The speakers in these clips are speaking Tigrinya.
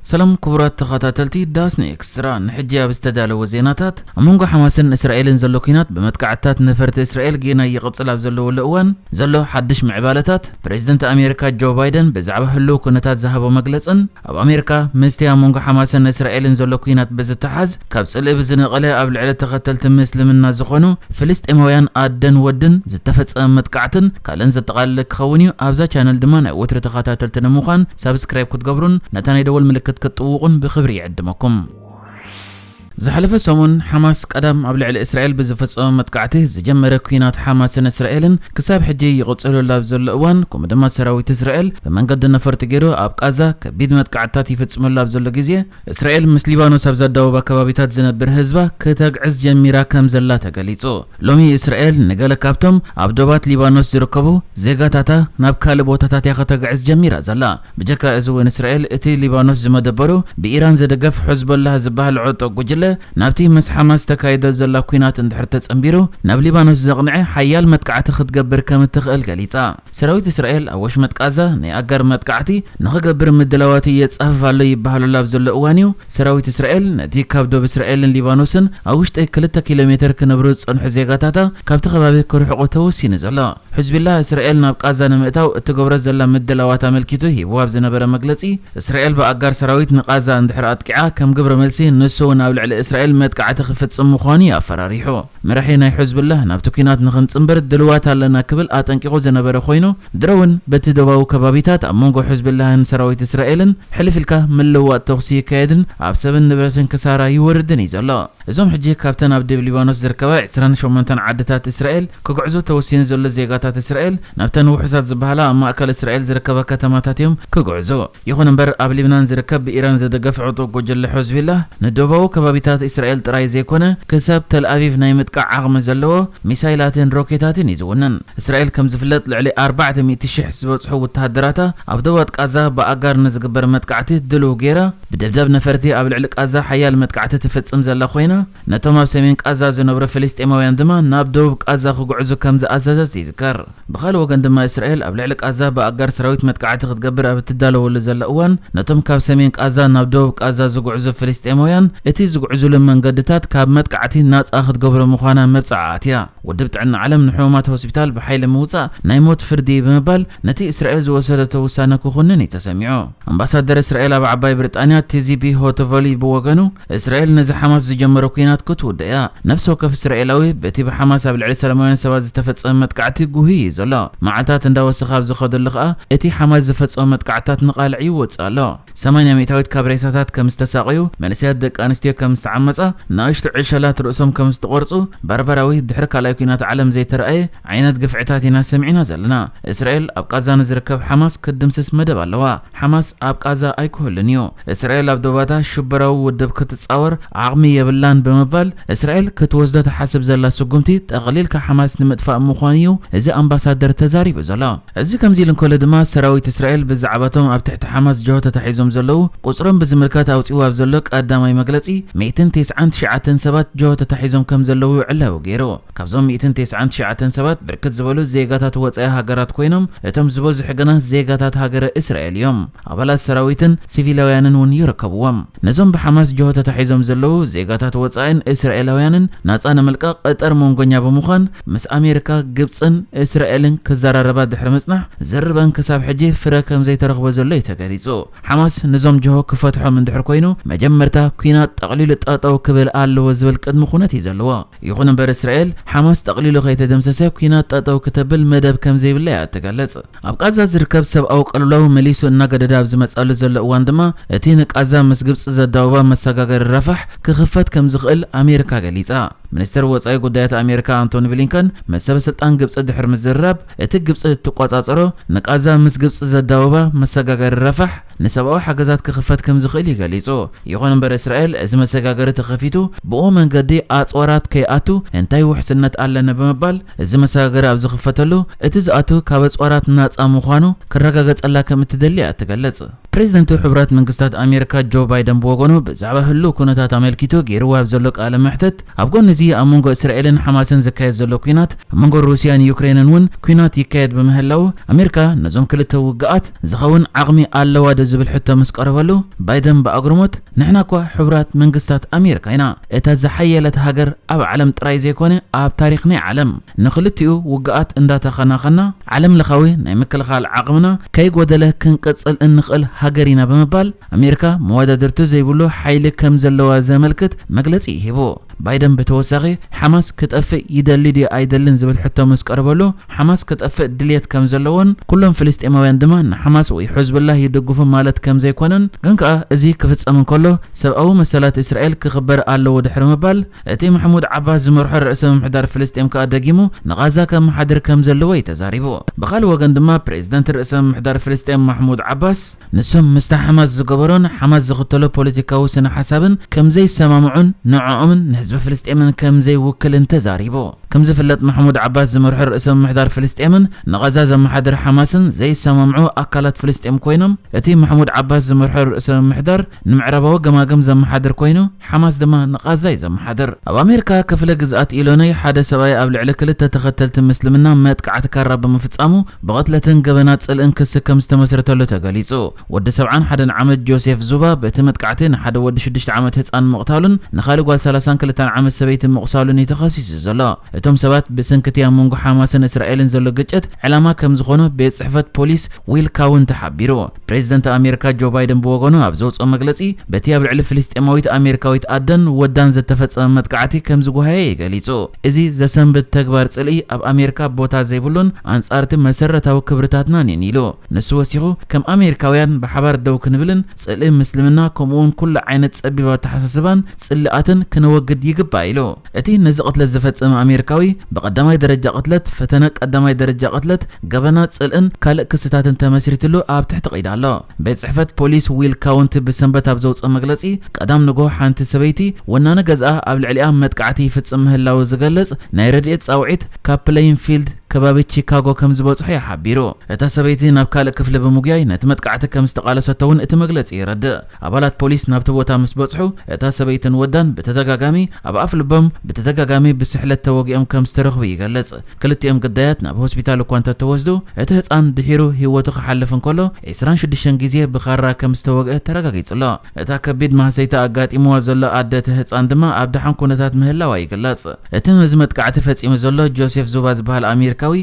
ሰላም ክቡራት ተኸታተልቲ ዳስ ኔክስ ስራ፣ ንሕጂ ኣብ ዝተዳለወ ዜናታት፣ ኣብ መንጎ ሓማስን እስራኤልን ዘሎ ኲናት ብመጥቃዕትታት ነፈርቲ እስራኤል ጌና ይቕጽል ኣብ ዘለወሉ እዋን ዘሎ ሓድሽ ምዕባለታት፣ ፕሬዝደንት ኣሜሪካ ጆ ባይደን ብዛዕባ ህልው ኩነታት ዝሃቦ መግለጽን ኣብ ኣሜሪካ ምስቲ ኣብ መንጎ ሓማስን እስራኤልን ዘሎ ኲናት ብዝተሓዝ ካብ ጽልኢ ብዝነቐለ ኣብ ልዕሊ ተኸተልቲ ምስልምና ዝኾኑ ፍልስጤማውያን ኣደን ወድን ዝተፈጸመ መጥቃዕትን ካልእን ዘጠቓለለ ክኸውን እዩ። ኣብዛ ቻነል ድማ ናይ ወትሪ ተኸታተልቲ ንምዃን ሳብስክራይብ ክትገብሩን ነታ ናይ ደወል ምልክት ክትጥውቑን ብኽብሪ ይዕድመኩም። ዝሓለፈ ሰሙን ሓማስ ቀዳም ኣብ ልዕሊ እስራኤል ብዝፈጸመ መጥቃዕቲ ዝጀመረ ኲናት ሓማስን እስራኤልን ክሳብ ሕጂ ይቕጽለሉ ኣብ ዘሎ እዋን፣ ከምኡ ድማ ሰራዊት እስራኤል ብመንገዲ ነፈርቲ ገይሩ ኣብ ቃዛ ከቢድ መጥቃዕትታት ይፍጽመሉ ኣብ ዘሎ ግዜ፣ እስራኤል ምስ ሊባኖስ ኣብ ዘዳወባ ከባቢታት ዝነብር ህዝባ ክተግዕዝ ጀሚራ ከም ዘላ ተገሊጹ። ሎሚ እስራኤል ንገለ ካብቶም ኣብ ዶባት ሊባኖስ ዝርከቡ ዜጋታታ ናብ ካልእ ቦታታት እያ ከተግዕዝ ጀሚራ ዘላ። ብጀካ እዚ እውን እስራኤል እቲ ሊባኖስ ዝመደበሩ ብኢራን ዝድገፍ ሕዝቦላህ ዝበሃል ዕጡቕ ጉጅለ ናብቲ ምስ ሓማስ ተካይዶ ዘላ ኲናት እንድሕር ተጸንቢሩ ናብ ሊባኖስ ዘቕንዐ ሓያል መጥቃዕቲ ክትገብር ከም እትኽእል ገሊጻ። ሰራዊት እስራኤል ኣብ ወሽመጥ ቃዛ ናይ ኣጋር መጥቃዕቲ ንኽገብር ምድላዋቱ የጻፍፍ ኣሎ ይበሃለሉ ኣብ ዘሎ እዋን እዩ፣ ሰራዊት እስራኤል ነቲ ካብ ዶብ እስራኤልን ሊባኖስን ኣብ ውሽጢ ክልተ ኪሎ ሜትር ክነብሩ ዝጸንሑ ዜጋታታ ካብቲ ከባቢ ክርሕቑ ተወሲኑ ዘሎ። ሕዝቢላህ እስራኤል ናብ ቃዛ ንምእታው እትገብሮ ዘላ ምድላዋት ኣመልኪቱ ሂብዎ ኣብ ዝነበረ መግለጺ፣ እስራኤል ብኣጋር ሰራዊት ንቃዛ እንድሕር ኣጥቂዓ፣ ከም ግብረ መልሲ ንሱ እውን ኣብ ልዕሊ እስራኤል መጥቃዕቲ ክፍጽም ምዃኑ እዩ ኣፈራሪሑ። መራሒ ናይ ሕዝብላህ ናብቲ ኲናት ንኽንጽንበር ድልዋት ኣለና ክብል ኣጠንቂቑ ዝነበረ ኮይኑ፣ ድሮ እውን በቲ ዶባዊ ከባቢታት ኣብ መንጎ ሕዝብላህን ሰራዊት እስራኤልን ሕልፍ ኢልካ ምልውዋጥ ተኹሲ ይካየድን ኣብ ሰብን ንብረትን ክሳራ ይወርድን እዩ ዘሎ። እዞም ሕጂ ካብተን ኣብ ደብ ሊባኖስ ዝርከባ ዕስራን ሸሞንተን ዓድታት እስራኤል ክጉዕዙ ተወሲኑ ዘሎ ዜጋታት እስራኤል ናብተን ውሑሳት ዝበሃላ ኣብ ማእከል እስራኤል ዝርከባ ከተማታት እዮም ክጉዕዙ። ይኹን እምበር ኣብ ሊብናን ዝርከብ ብኢራን ዝድገፍ ዕጡቕ ጉጅለ ሕዝቢላህ ንደቡባዊ ከባቢታት እስራኤል ጥራይ ዘይኮነ ክሳብ ተልኣቪቭ ናይ ምጥቃዕ ዓቕሚ ዘለዎ ሚሳይላትን ሮኬታትን እዩ ዝውንን። እስራኤል ከም ዝፍለጥ ልዕሊ ኣርባዕተ ሚእቲ ሽሕ ዝበጽሑ ወተሃደራታ ኣብ ደባት ቃዛ ብኣጋር ንዝግበር መጥቃዕቲ ድልው ገይራ ብደብዳብ ነፈርቲ ኣብ ልዕሊ ቃዛ ሓያል መጥቃዕቲ ትፍጽም ዘላ ኮይና፣ ነቶም ኣብ ሰሜን ቃዛ ዝነብሩ ፍልስጤማውያን ድማ ናብ ደቡብ ቃዛ ክጉዕዙ ከም ዝኣዘዘት ይዝከር። ብኻልእ ወገን ድማ እስራኤል ኣብ ልዕሊ ቃዛ ብኣጋር ሰራዊት መጥቃዕቲ ክትገብር ኣብ እትዳለወሉ ዘላ እዋን፣ ነቶም ካብ ሰሜን ቃዛ ናብ ደቡብ ቃዛ ዝጉዕዙ ፍልስጤማውያን እቲ ዝጉዕዙሉ መንገድታት ካብ መጥቃዕቲ ናጻ ክትገብሮ ምዃና መብጽዓ ኣትያ። ውድብ ጥዕና ዓለም ንሕሙማት ሆስፒታል ብሓይሊ ምውጻእ ናይ ሞት ፍርዲ እዩ ብምባል ነቲ እስራኤል ዝወሰደቶ ውሳነ ክኹንን እዩ ተሰሚዑ። ኣምባሳደር እስራኤል ኣብ ዓባይ ብሪጣንያ ቲዚቢ ሆቶቨሊ ብወገኑ፣ እስራኤል ነዚ ሓማስ ዝጀመሮ ኲናት ክትውድእ እያ። ነፍሲ ወከፍ እስራኤላዊ በቲ ብሓማስ ኣብ ልዕሊ ሰላማውያን ሰባት ዝተፈጸመ መጥቃዕቲ ጉህይ እዩ ዘሎ። መዓልታት እንዳወሰኸ ኣብ ዝኸደሉ ከኣ እቲ ሓማስ ዝፈጸሞ መጥቃዕትታት ንቓልዕ ይወጽእ ኣሎ። ሰማንያ ሚእታዊት ካብ ሬሳታት ከም ዝተሳቐዩ፣ መንእሰያት ደቂ ኣንስትዮ ከም ዝተዓመጻ፣ ንኣሽቱ ዕሸላት ርእሶም ከም ዝተቖርጹ፣ ባርባራዊ ድሕሪ ካልኣይ ኲናት ዓለም ዘይተረኣየ ዓይነት ግፍዕታት ኢና ሰሚዕና ዘለና። እስራኤል ኣብ ቃዛ ንዝርከብ ሓማስ ክትድምስስ መደብ ኣለዋ። ሓማስ ኣብ ቃዛ ኣይክህሉን እዩ። እስራኤል ኣብ ዶባታ ሽበራዊ ውድብ ክትጻወር ዓቕሚ የብላን ብምባል እስራኤል ክትወስዶ ትሓስብ ዘላ ስጉምቲ ጠቕሊልካ ሓማስ ንምጥፋእ ምዃኑ እዩ እዚ ኣምባሳደር ተዛሪቡ ዘሎ። እዚ ከምዚ ኢሉ እንከሎ ድማ ሰራዊት እስራኤል ብዛዕባቶም ኣብ ትሕቲ ሓማስ ጅሆ ተታሒዞም ዘለዉ ቁጽሮም ብዝምልከት ኣውጺኡ ኣብ ዘሎ ቀዳማይ መግለጺ ሚእትን ተስዓን ትሽዓተን ሰባት ጅሆ ተታሒዞም ከም ዘለዉ ዕላዊ ገይሩ። ካብዞም ሚእትን ተስዓን ትሽዓተን ሰባት ብርክት ዝበሉ ዜጋታት ወጻኢ ሃገራት ኮይኖም፣ እቶም ዝበዝሑ ግና ዜጋታት ሃገረ እስራኤል እዮም። ኣባላት ሰራዊትን ሲቪላውያንን እውን ይርከብዎም። ነዞም ብሓማስ ጅሆ ተታሒዞም ዘለዉ ዜጋታት ወጻኢን እስራኤላውያንን ናጻ ንምልቃቕ ቀጠር መንጎኛ ብምዃን ምስ ኣሜሪካ፣ ግብጽን እስራኤልን ክዘራረባ ድሕሪ ምጽናሕ፣ ዝርርበን ክሳብ ሕጂ ፍረ ከም ዘይተረኽቦ ዘሎ እዩ ተገሊጹ። ሓማስ ነዞም ጅሆ ክፈትሖም እንድሕር ኮይኑ፣ መጀመርታ ኲናት ጠቕሊሉ ጠጠው ክብል ኣለዎ ዝብል ቅድሚ ኩነት እዩ ዘለዎ። ይኹን እምበር እስራኤል ሓማስ ጠቕሊሉ ከይተደምሰሰ ኲናት ጠጠው ክተብል መደብ ከም ዘይብላ እያ እትገልጽ። ኣብ ቃዛ ዝርከብ ሰብኣዊ ቅልውላው መሊሱ እናገደደ ኣብ ዝመጽኣሉ ዘሎ እዋን ድማ እቲ ንቃዛ ምስ ግብጺ ዘዳውባ መሰጋገሪ ረፋሕ ክኽፈት ከም ዝኽእል ኣሜሪካ ገሊጻ። ሚኒስተር ወጻኢ ጉዳያት ኣሜሪካ ኣንቶኒ ብሊንከን ምስ ሰበ ስልጣን ግብጺ ድሕሪ ምዝርራብ እቲ ግብጺ እትቆጻጸሮ ንቃዛ ምስ ግብጺ ዘዳውባ መሰጋገሪ ረፋሕ ንሰብኣዊ ሓገዛት ክኽፈት ከም ዝኽእል እዩ ገሊጹ። ይኹን እምበር እስራኤል እዚ መሰጋገሪ ተኸፊቱ ብኡ መንገዲ ኣጽዋራት ከይኣቱ እንታይ ውሕስነት ኣለና ብምባል እዚ መሰጋገሪ ኣብ ዝኽፈተሉ እቲ ዝኣቱ ካብ ኣጽዋራት ናጻ ምዃኑ ክረጋገጸላ ከም እትደሊ እያ እትገልጽ። ፕሬዚደንት ሕቡራት መንግስታት ኣሜሪካ ጆ ባይደን ብወገኑ ብዛዕባ ህሉው ኩነታት ኣመልኪቱ ገይርዎ ኣብ ዘሎ ቃለ መሕተት፣ ኣብ ጎኒ እዚ ኣብ መንጎ እስራኤልን ሓማስን ዝካየድ ዘሎ ኲናት፣ ኣብ መንጎ ሩስያን ዩክሬንን እውን ኲናት ይካየድ ብምህላው፣ ኣሜሪካ ነዞም ክልተ ውግኣት ዝኸውን ዓቕሚ ኣለዋ ዶ ዝብል ሕቶ ምስ ቀረበሉ፣ ባይደን ብኣግርሞት፣ ንሕና እኳ ሕቡራት መንግስታት ኣሜሪካ ኢና። እታ ዝሓየለት ሃገር ኣብ ዓለም ጥራይ ዘይኮነ ኣብ ታሪኽ ናይ ዓለም ንኽልቲኡ ውግኣት እንዳተኸናኸና ዓለም ለኻዊ ናይ ምክልኻል ዓቕምና ከይጎደለ ክንቅጽል እንኽእል ሃገር ኢና ብምባል ኣሜሪካ መወዳድርቲ ዘይብሉ ሓይሊ ከም ዘለዋ ዘመልክት መግለጺ ሂቡ። ባይደን ብተወሳኺ ሓማስ ክጠፍእ ይደሊ ድዩ ኣይደልን ዝብል ሕቶ ምስ ቀረበሉ ሓማስ ክጠፍእ ድልየት ከም ዘለዎን ኩሎም ፍልስጤማውያን ድማ ንሓማስ ወይ ሕዝብላህ ይድግፉ ማለት ከም ዘይኮነን ግን ከኣ እዚ ክፍጸም እንከሎ ሰብኣዊ መሰላት እስራኤል ክኽበር ኣለዎ ድሕሪ ምባል እቲ ማሕሙድ ዓባስ ዝመርሖ ርእሰ ምምሕዳር ፍልስጤም ከኣ ደጊሙ ንቓዛ ከመሓድር ከም ዘለዎ እዩ ተዛሪቡ። ብኻልእ ወገን ድማ ፕሬዚደንት ርእሰ ምምሕዳር ፍልስጤም ማሕሙድ ዓባስ ንሶም ምስታ ሓማስ ዝገበሮን ሓማስ ዝኽተሎ ፖለቲካዊ ስነ ሓሳብን ከም ዘይሰማምዑን ንዕኦምን ንህዝቢ ፍልስጤምን ከም ዘይውክልን ተዛሪቡ። ከም ዝፍለጥ ማሕሙድ ዓባስ ዝመርሖ ርእሰ ምምሕዳር ፍልስጤምን ንቓዛ ዘመሓድር ሓማስን ዘይሰማምዑ ኣካላት ፍልስጤም ኮይኖም እቲ ማሕሙድ ዓባስ ዝመርሖ ርእሰ ምምሕዳር ንምዕራባዊ ገማግም ዘመሓድር ኮይኑ ሓማስ ድማ ንቓዛ እዩ ዘመሓድር። ኣብ ኣሜሪካ ክፍለ ግዝኣት ኢሎኖይ ሓደ ሰብኣይ ኣብ ልዕሊ ክልተ ተኸተልቲ ምስልምና መጥቃዕቲ ካራ ብምፍጻሙ ብቕትለትን ገበናት ጽልእን ክሲ ከም ዝተመስረተሉ ተገሊጹ። ወዲ ሰብዓን ሓደን ዓመት ጆሴፍ ዙባ በቲ መጥቃዕቲ ንሓደ ወዲ ሽዱሽተ ዓመት ህጻን ምቕታሉን ንኻልእ ጓል ሰላሳን ክልተን ዓመት ሰበይቲ ምቑሳሉን እዩ ተኸሲሱ ዘሎ። እቶም ሰባት ብሰንኪ እቲ ኣብ መንጎ ሓማስን እስራኤልን ዘሎ ግጭት ዕላማ ከም ዝኾኑ ቤት ጽሕፈት ፖሊስ ዊል ካውን ተሓቢሩ። ፕሬዚደንት ኣሜሪካ ጆ ባይደን ብወገኑ ኣብ ዘውፅኦ መግለፂ በቲ ኣብ ልዕሊ ፍልስጤማዊት ኣሜሪካዊት ኣደን ወዳን ዝተፈጸመ መጥቃዕቲ ከም ዝጓሃየ እዩ ገሊጹ። እዚ ዘሰንብድ ተግባር ጽልኢ ኣብ ኣሜሪካ ቦታ ዘይብሉን ኣንጻርቲ መሰረታዊ ክብርታትናን እዩ ኢሉ። ንሱ ወሲኹ ከም ኣሜሪካውያን ብሓባር ደው ክንብልን ጽልኢ ምስልምና ከምኡውን ኩሉ ዓይነት ጸቢብ ኣተሓሳስባን ጽልኣትን ክነወግድ ይግባእ ኢሉ። እቲ ነዚ ቅትለት ዝፈጸመ ኣሜሪካዊ ብቐዳማይ ደረጃ ቅትለት፣ ፈተነ ቀዳማይ ደረጃ ቅትለት፣ ገበናት ጽልእን ካልእ ክስታትን ተመስሪትሉ ኣብ ትሕቲ ቀይዲ ኣሎ። ቤት ጽሕፈት ፖሊስ ዊል ካውንቲ ብሰንበት ኣብ ዘውፅኦ መግለጺ ቀዳም ንግሆ ሓንቲ ሰበይቲ ወናኒ ገዝኣ ኣብ ልዕሊኣ መጥቃዕቲ ይፍጽም ምህላዉ ዝገልጽ ናይ ረድኤት ጻውዒት ካብ ፕሌይንፊልድ ከባቢ ቺካጎ ከም ዝበጽሖ እዩ ሓቢሩ። እታ ሰበይቲ ናብ ካልእ ክፍሊ ብምጉያይ ነቲ መጥቃዕቲ ከም ዝተቓለሰቶ እውን እቲ መግለጺ የረድእ። ኣባላት ፖሊስ ናብቲ ቦታ ምስ በጽሑ እታ ሰበይትን ወዳን ብተደጋጋሚ ኣብ ኣፍ ልቦም ብተደጋጋሚ ብስሕለት ተወጊኦም ከም ዝተረኽቡ ይገልጽ። ክልቲኦም ግዳያት ናብ ሆስፒታል እኳ እንተተወስዱ እቲ ህጻን ድሒሩ ህይወቱ ክሓልፍ እንከሎ ዕስራን ሽዱሽተን ግዜ ብኻራ ከም ዝተወግአ ተረጋጊጹ ኣሎ። እታ ከቢድ ማህሰይቲ ኣጋጢምዋ ዘሎ ኣደ እቲ ህጻን ድማ ኣብ ደሓን ኩነታት ምህላዋ ይግለጽ። እቲ ነዚ መጥቃዕቲ ፈጺሙ ዘሎ ጆሴፍ ዙባ ዝበሃል ኣሜሪካዊ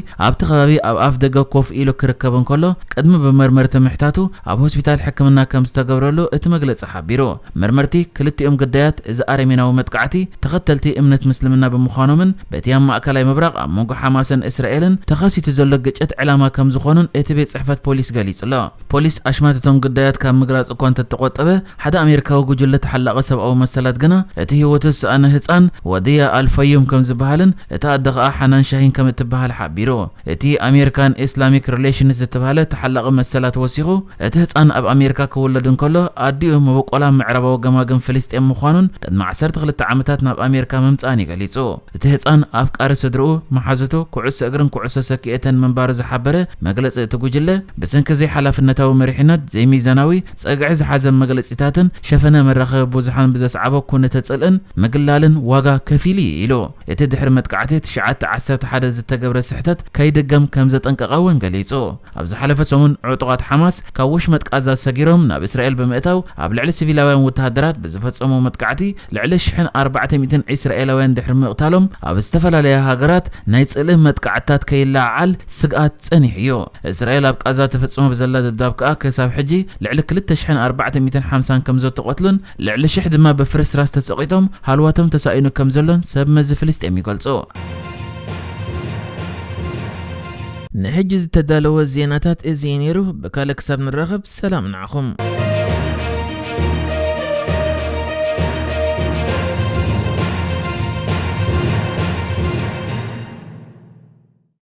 ኣብቲ ከባቢ ኣብ ኣፍ ደገ ኮፍ ኢሉ ክርከብ እንከሎ ቅድሚ ብመርመርቲ ምሕታቱ ኣብ ሆስፒታል ሕክምና ከም ዝተገብረሉ እቲ መግለጺ ሓቢሩ። መርመርቲ ክልቲኦም ግዳያት እዚ ኣረሜናዊ መጥቃዕቲ ተኸተልቲ እምነት ምስልምና ብምዃኖምን በቲ ኣብ ማእከላይ ምብራቕ ኣብ መንጎ ሓማስን እስራኤልን ተኸሲቱ ዘሎ ግጭት ዕላማ ከም ዝኾኑን እቲ ቤት ጽሕፈት ፖሊስ ገሊጹ ኣሎ። ፖሊስ ኣሽማት እቶም ግዳያት ካብ ምግላጽ እኳ እንተተቖጠበ ሓደ ኣሜሪካዊ ጉጅለ ተሓላቒ ሰብኣዊ መሰላት ግና እቲ ህይወቱ ዝሰኣነ ህጻን ወድያ ኣልፈዩም ከም ዝበሃልን እታ ኣደ ኸኣ ሓናን ሻሂን ከም እትበሃል ሓቢሩ። እቲ ኣሜሪካን ኢስላሚክ ሪሌሽንስ ዝተባህለ ተሓላቒ መሰላት ወሲኹ እቲ ህጻን ኣብ ኣሜሪካ ክውለድ እንከሎ ኣዲኡ መበቆላ ምዕራባዊ ገማግም ፍልስጤም ምዃኑን ቅድሚ ዓሰርተ ክልተ ዓመታት ናብ ኣሜሪካ ምምጻእን እዩ ገሊጹ። እቲ ህጻን ኣፍቃሪ ስድርኡ፣ መሓዙቱ፣ ኩዕሶ እግርን ኩዕሶ ሰኪዔተን ምንባሩ ዝሓበረ መግለጺ እቲ ጉጅለ ብሰንኪ ዘይሓላፍነታዊ መሪሕነት፣ ዘይሚዛናዊ፣ ጸግዒ ዝሓዘ መግለጺታትን ሸፈነ መራኸቢ ብዙሓን ብዘስዓቦ ኩነተ ጽልእን ምግላልን ዋጋ ከፊሉ እዩ ኢሉ። እቲ ድሕሪ መጥቃዕቲ ትሽዓተ ዓሰርተ ሓደ ዝተገብረ ስሕተት ከይድገም ከም ዘጠንቀቐ እውን ገሊጹ። ኣብ ዝሓለፈ ሰሙን ዕጡቓት ሓማስ ካብ ወሽመጥ ቃዛ ሰጊሮም ናብ እስራኤል ብምእታው ኣብ ልዕሊ ሲቪላውያን ወተሃደራት ብዝፈጸሞ መጥቃዕቲ ልዕሊ ሽሕን ኣርባዕተ ሚእትን እስራኤላውያን ድሕሪ ምቕታሎም ኣብ ዝተፈላለያ ሃገራት ናይ ጽልኢ መጥቃዕትታት ከይለዓዓል ስግኣት ጸኒሑ እዩ። እስራኤል ኣብ ቃዛ ትፍጽሞ ብዘላ ደብዳብ ከኣ ክሳብ ሕጂ ልዕሊ ክልተ ሽሕን ኣርባዕተ ሚእትን ሓምሳን ከም ዝተቐትሉን ልዕሊ ሽሕ ድማ ብፍርስራስ ተጸቒጦም ሃልዋቶም ተሳኢኑ ከም ዘሎን ሰብ መዚ ፍልስጤም ይገልጹ። ንሕጂ ዝተዳለወ ዜናታት እዚ እዩ ነይሩ። ብካልእ ክሳብ ንራኸብ ሰላም ንዓኹም።